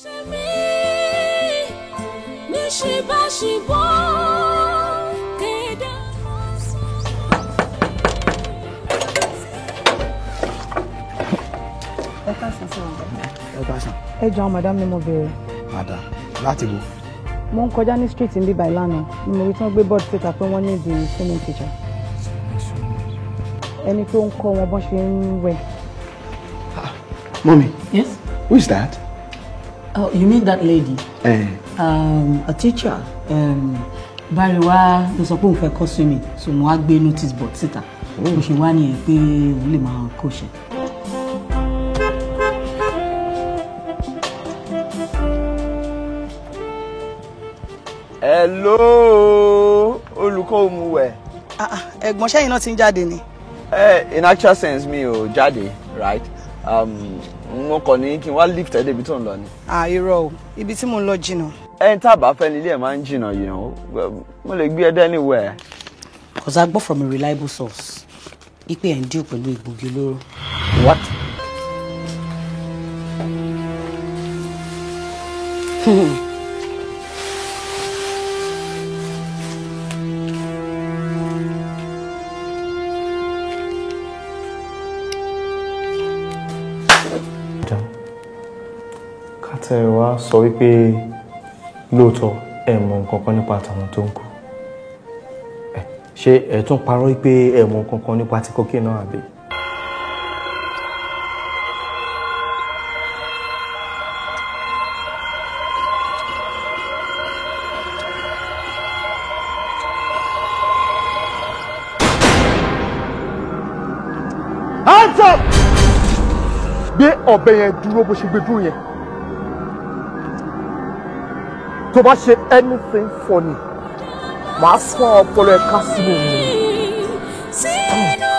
Ṣe mí ní ṣìbáṣìbọ́ kéde Ẹ káàsán sir. Ẹ káàsán. Ẹ jọ̀ọ́, madam ni mo béèrè. Madam, láti bo? Mo ń kọjá ní street níbí báyìí lánàá ni mo rí tí wọ́n gbé board síta pé wọ́n ní the swimming teacher. Ẹni tó ń kọ́ wọn bọ́n ṣe ń wẹ̀. Mommy. Yes? Who is that? Oh, you mean that lady? Eh. A teacher. Báríwá ló sọ pé òun fẹ́ kọ́ swimming, so mo wá gbé notice board síta. Mo ṣe wá nìyẹn pé òun lè máa kọ́ṣẹ́. Hello, olùkọ́ òmùwẹ̀. Ẹ̀gbọ́n, ṣẹ́yìn náà ti ń jáde ni? In actual sense, mi ò jáde, right? Mo kàn ní kí n wá lift ẹ débi tó ń lọ ni. À, irọ́ o, ibi tí mò ń lọ jìnnà. Ẹni tá a bá fẹ́ nílé ẹ̀ máa ń jìnnà. Mo lè gbé ẹ dé anywhere. Cause I gbọ́ from a reliable source wípé ẹ̀ ń deal pẹ̀lú egbògi olóró. What? Kátẹ́ wa sọ wípé lóòótọ́ ẹ mọ nǹkan kan nípa tàwọn tó ń kú. Ṣé ẹ tún parọ́ wípé ẹ mọ nǹkan kan nípa ti cocaine náà àbí? Hands up! Gbé ọ̀bẹ yẹn dúró bó ṣe gbé dúró yẹn. Tó bá ṣe anything funny, màá fọ́ ọpọlọ ẹ̀ ká sínú omi. Sínú